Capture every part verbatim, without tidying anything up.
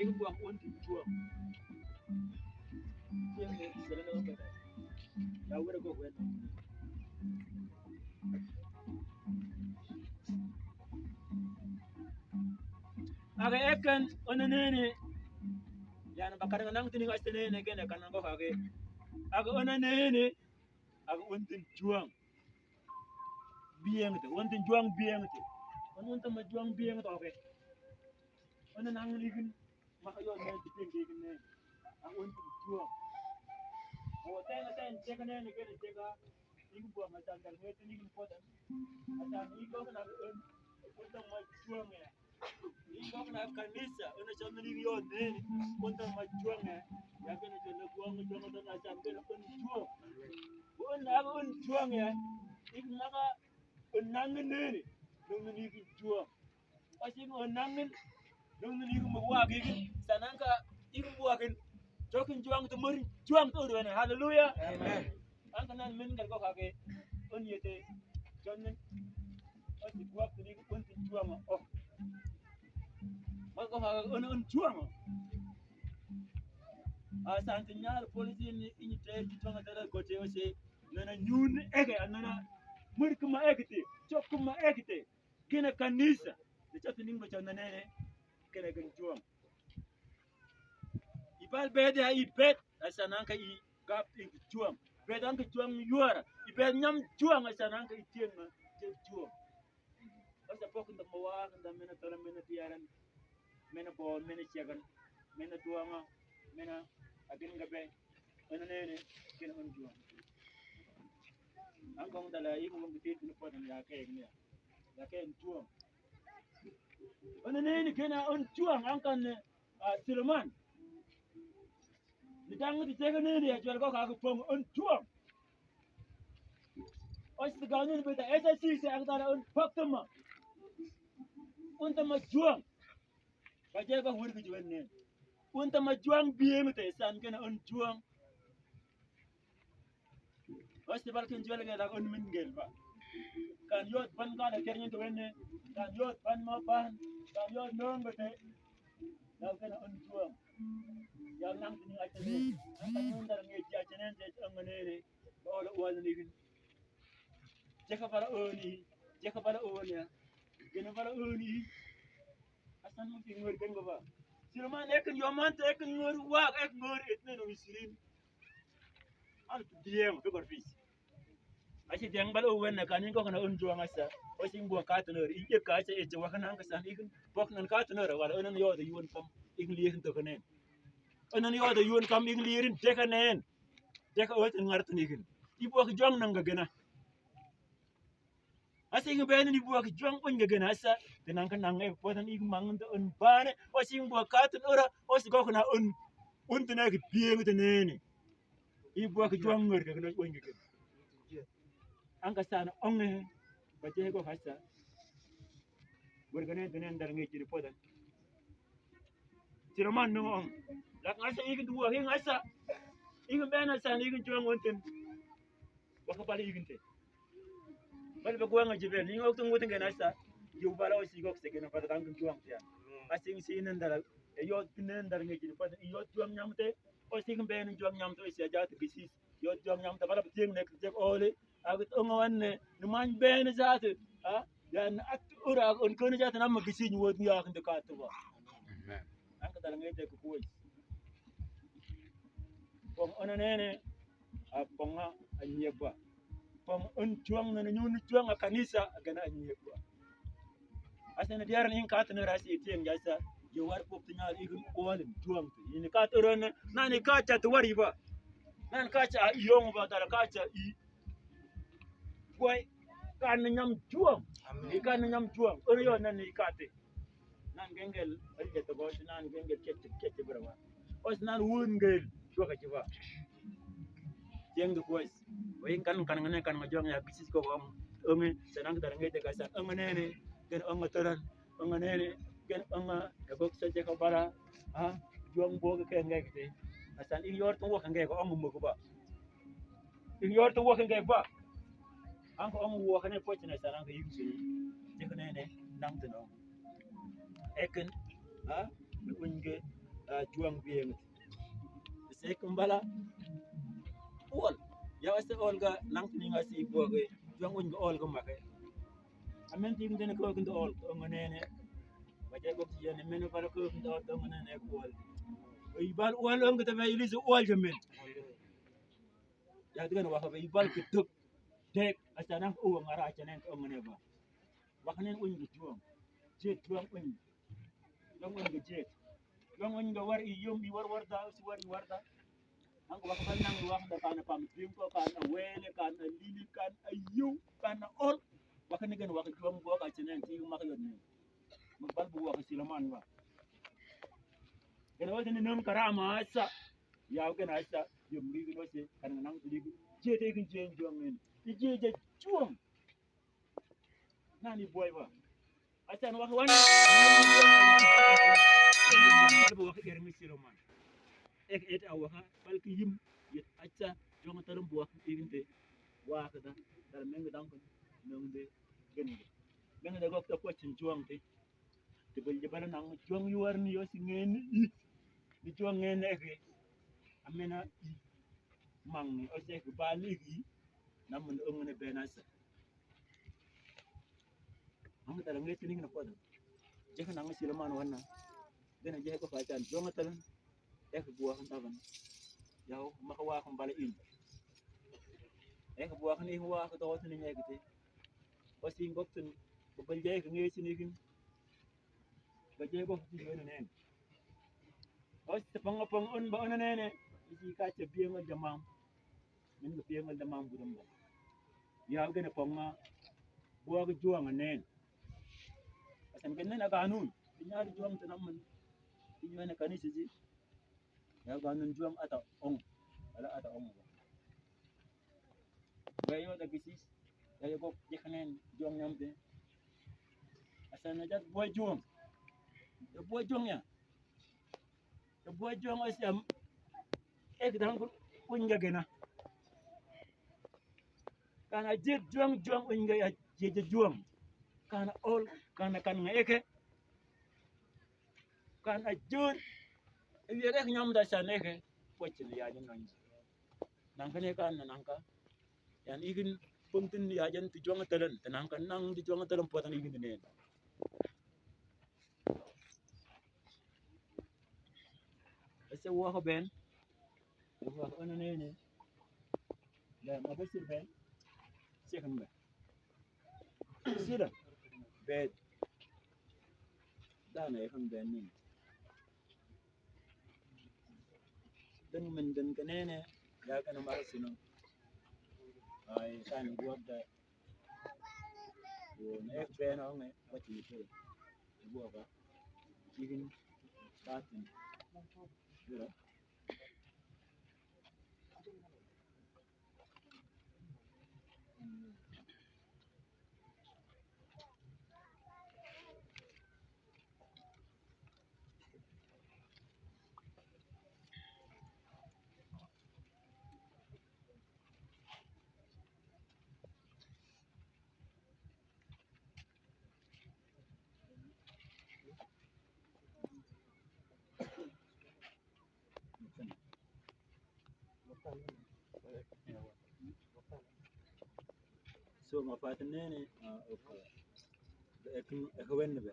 Ikin buang untin juang. Juang ne, sila na ko kata. Ya wera ko wena. Aga ekan, ona nene. Yana bakar nang tini ngas tene ne kene kanan ko kage. Aga ona nene. Aga untin juang. Bieng te, untin juang bieng te. Ona untin ma juang bieng te, oke. Ona nang nikin. Maka yo ne ti pin ke ne. Aga untin juang. O tena ten jeka ne ne kene jeka. Ikin buang ma tan dal ne tin ikin potan. Atan ikin ko na un. Untin ma juang ya. Ikin ko na kanisa. Ona chan ni yo ne. Untin ma juang ya. Ya kene jela buang ma juang tan asan kene un juang. Un aga un juang ya. Ikin maka un nang ne ne. Nung ni ikin juang. Asing o nangin, nung ni ikin buakin, sanangka ikin buakin, jokin juang tu muri, juang tu uruene. Haleluya. Amen. Angka nan min kal ko kake, un yete, jonin, asi buak tu ni un tu juang, oh. Mal ko kake, un, un juang. Asan ti nyal polisi ni ini te, juang tera gote ose, nana nyun eke, nana, muri kuma eke te, jok kuma eke te. Kena kanisa. Ni chatu ning bacha na nene. Kena gen juang. Ibal bede a ibet. Asa nangka i gap i juang. Bede angka juang yuara. Ibet nyam juang asa nangka i tieng ma. Tieng juang. Asa pok nda mawa, nda mena tala, mena tiaran. Mena bo, mena siagan. Mena duanga. Mena agin gabe. Ona nene. Kena on juang. Angka on dala ibu mong kiti tinu potan ya ke ni. Ya ke juang. Ona nene kena on juang angkan, ah, Siloman. Ni dang ti tega nene ya jual ko ka pong on juang. Os tiga nene beta S S C se angka dala on pak tema. On tema juang. Baje ba wuri ki juwen ne. Un tama juang bieng te san kena un juang. Wasti bal kin jual ngela un min ngel ba. Kan yot ban kala kernyen te wenne. Kan yot ban ma ban. Kan yot nong te. Dau kena un juang. Yang nang tini aja ne. Nang kan nong dar ngeji aja ne te ang ne ne. Ba ola ual ni gin. Jeka bala oni, jeka bala oni, gena bala oni. Asan mo ki ngori kengo ba. Sino man ekin yoman te ekin ngori wak, ekin ngori etne no misirin. Al tu dieng, tu kor fis. Asi dieng bala owen na kanin ko kana un juang asa. Osi ngbo katunor, inje ka asa eje wakana angka san ikin. Bok nan katunor, wala onan yo de yuon kam, ikin lirin to kanen. Onan yo de yuon kam, ikin lirin de kanen. Deka otin ngartun ikin. Ibu aki juang nanga gena. Asa ikin bene ni ibu aki juang un gena asa. Tenang kenang e potan ikin mangun te un bane. Osi ikin buak katun ora. Osi gokna un. Un tena ki bieng tenene. Ibu aki juang ngar gena un gena. Angka sana onge. Baje gok asa. Bergane tenen dar ngeji potan. Sino man nung ong. Lak ngasa ikin tuwa, ikin ngasa. Ikin bena san, ikin juang wonten. Waka bali ikin te. Bali ba guang aja ben, ikin oktu ngutin gen asa. Yu bala osi gok se gen pada kang juang te. Asing si nendara. E yo nendara ngeji pada yo juang nyam te. Osi ikin bena juang nyam te, osi aja te bisis. Yo juang nyam te, bala tieng nek jek ole. Agit ongo wanne, ni man bene jate, ha? Yan at ura on kono jate nama gisi ni wot ni akin de katu ba. Amen. Angka dalang ete ku kuwai. Pong ona nene, a pong a anyeba. Pong on juang na nyun juang a kanisa, a gana anyeba. Asa na diara ni katu na rasi etieng jasa, yo war pop tinyal igun kuwalin juang tu. Ini katu rone, nani kacha tu wari ba. Nani kacha a yong ba, dara kacha i. Boy, kan nyam juang. Amen. Ikan nyam juang. Ori yo nan ikate. Nan gengel, ori ke to bos, nan gengel kete, kete berapa. Os nan wun gel, juang ka jiba. Yang de kuas. Boy, kan, kan ngene, kan ngejong ya, bisis ko bom. Ome, senang kita ngete kasan. Ome nene, kan ome toran. Ong nene, ken ong, e bok sa jeka bara, ha, juang bok ke ngai kite. Asan ing yor tung wok ngai ko ong mo ko ba. Ing yor tung wok ngai ba. Ang ko ong wok ne poch ne asan ang ko ing sini. Jeka nene, nang teno. Eken, ha, mi unge, Juang bieng. Sek mbala. Ol. Ya asa ol ga nang tining asi buage. Juang uñ ga ol ga make. Amen ting den ko kin ol ko nene. Baje ko tiene men bala ko kin ol ko nene ko ol. Ibal ol ong ta me ilis ol jamin. Ya digan waka be ibal ke duk. Dek asa nang uang ara aca nang ong ne ba. Waka nen uñ ga juang. Jet juang uñ. Juang uñ ga jet. Juang uñ ga war i yum i war warda si war i warda. Nang waka bal nang waka da kana pam bim ko kana wele kana lili kana ayu kana ol. Waka ne gen waka juang bo ka cenen ti maka yod ne. Magbal bu waka silaman wa. Gen waka ne non karama asa. Ya gana asa yum ri gin wase kan nang ri jet e gin jen juang nen. Ije je juang. Nani boy ba. Asa na waka wan. Waka er mi silaman. Ek et a waka bal ki yim. Yet asa juang talum waka igin te. Waka da. Dal meng dang kun. Nong de. Gen de. Meng de gok ta ko cin juang te. Ti bal je bala nang juang yu war ni yo si ngen i. Ni juang ngen eke. Amena i. Mang ni o si eke bal eke. Namun ong ne bena sa. Ang tala nge tining na kodo. Jeka nang silaman wana. Dena jeka ko facan juang talan. Eke buah kan taban. Yau maka wa kan bala in. Eke buah kan eke wa kan tawa tining eke te. Pasi ngok tin. Bal je eke nge sinikin. Bal je ko ti yo nen. Os te pang pang on ba on nene. Isi ka ce biang jamang. Min ga pieng al damang budum ba. Ya ga ne pong ma. Buah ga juang nen. Asan ga nen aga anun. Inya juang tanam man. Inya ne kanisa ji. Ya ga anun juang ata ong. Ala ata ong ba. Ga yo da gisis. Ya yo gok jekanen juang nyamte. Asan na jat buah juang. Ya buah juang ya. Te buah juang asa am. Ek dang kun kun jagena. Kana jet juang juang un ga ya jeje juang. Kana ol kana kan nga eke. Kana jun. Iye ek nyam da san eke. Pocin ya jun nang. Nangka ne kana nangka. Yan igin pungtin ya jan ti juang talan. Te nangka nang ti juang talan potan igin ne. Ese waka ben. Waka ana nene. Da ma basir ben. Second ben. Sida. Bed. Dana yakan ben nin. Dan men dan kanene. Ya kana mara sino. Ay kan guwag da. Wo na ek ben onge. Wati ito. Buah ba. Chicken. Batin. Dira. So ma fatin nene, ah, okay. Ek, ek wen be.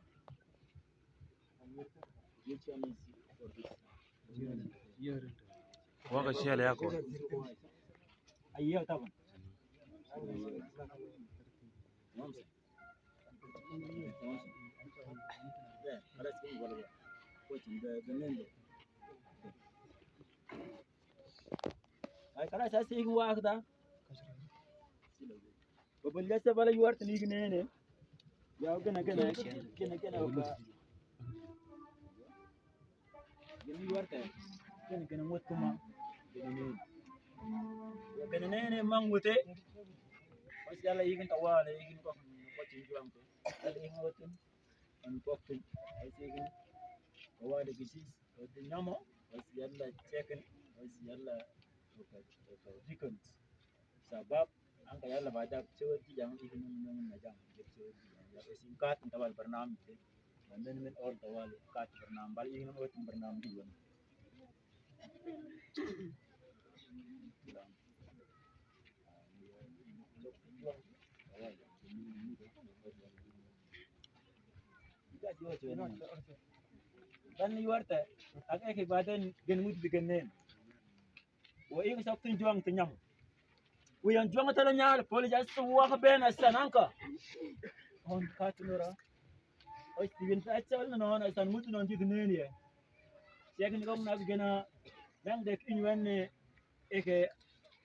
Which one is for this? Waka share yako. Ayo taban. Ay, kala sa si ikin wakda. Babal jasa bala yuar tani ikin nene. Ya gana gana gana gana. Gini warta. Gini gini wutuma. Gini nene. Gini nene mang wute. Pas yala ikin tawala ikin kok kocin juang tu. Yala ikin wutun. An kok tu. Pas ikin tawala gisis. Wutun nyamo. Pas yala cekin. Pas yala. Dikon. Sabab angka yala badak cewek di jang ikin nung na jang cewek di jang. Ya singkat tawal barnam. Amen men ol tawal kat barnam bal ikin nung barnam di wan. Ban ni warta, ak ek baden gen mut di gen nen. Wa ik sok tin juang tin nyam. Wa yan juang tala nyal, poli jas wa ka ben asan anka. On kat nura. Oi, ti ben ta chal no, no, asan mut no, jit nen ye. Siak ni kom na gena, nang dek in wen ne, eke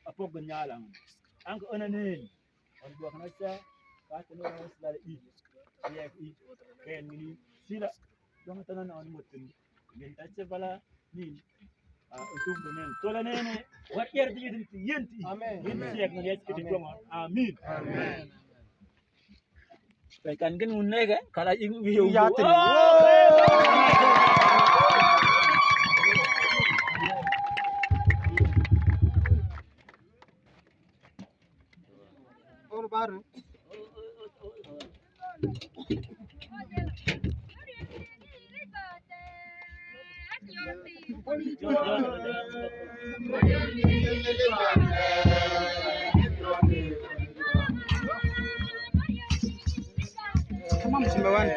apok nyalang. Anka ona nen. On buak na sa, kat nura sila i. Siak i, ken ni, sila. Juang tala na on mut tin. Gen ta che bala, ni. Ah, utum donen. Tola nene, wat yer di yenti, yenti. Amen. Yenti. Amen. Siak na yas kiti. Amen. Juang. Amin. Amen. Baik, kan gen unne ke, kala ing wiyo. Iya, teri. Or baru. Come on, number one.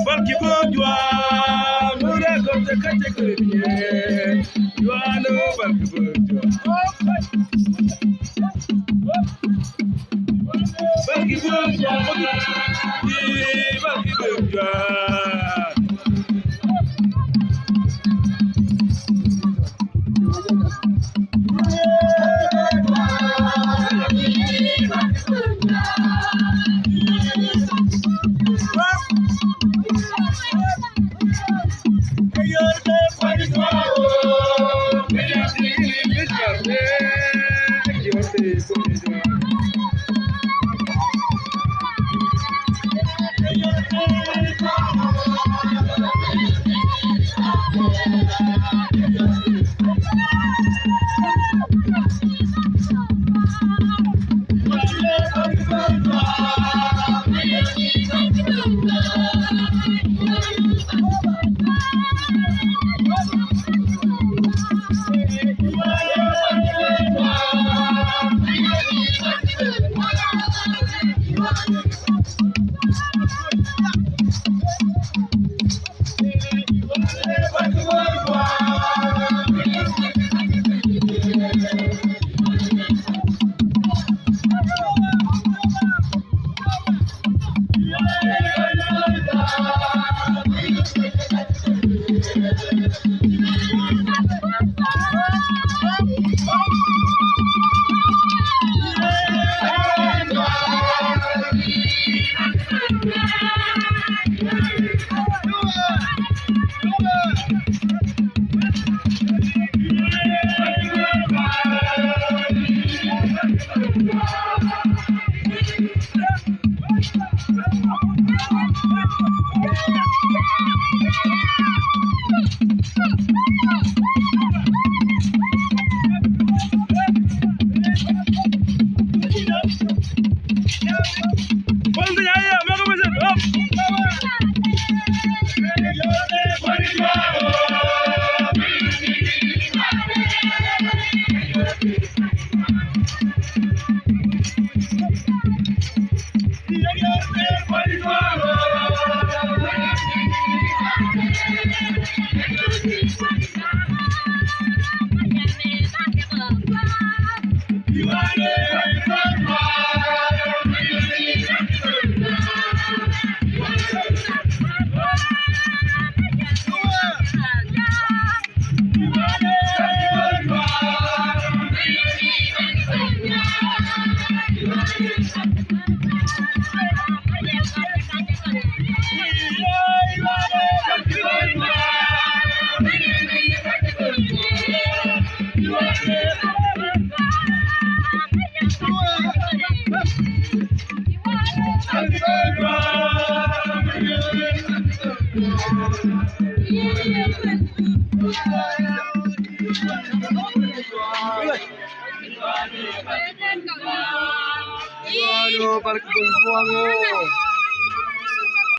Balki bojwa, mura kota kata kurinye. Jwa no balki bojwa. Balki bojwa, balki bojwa. Bueno, para que continúan.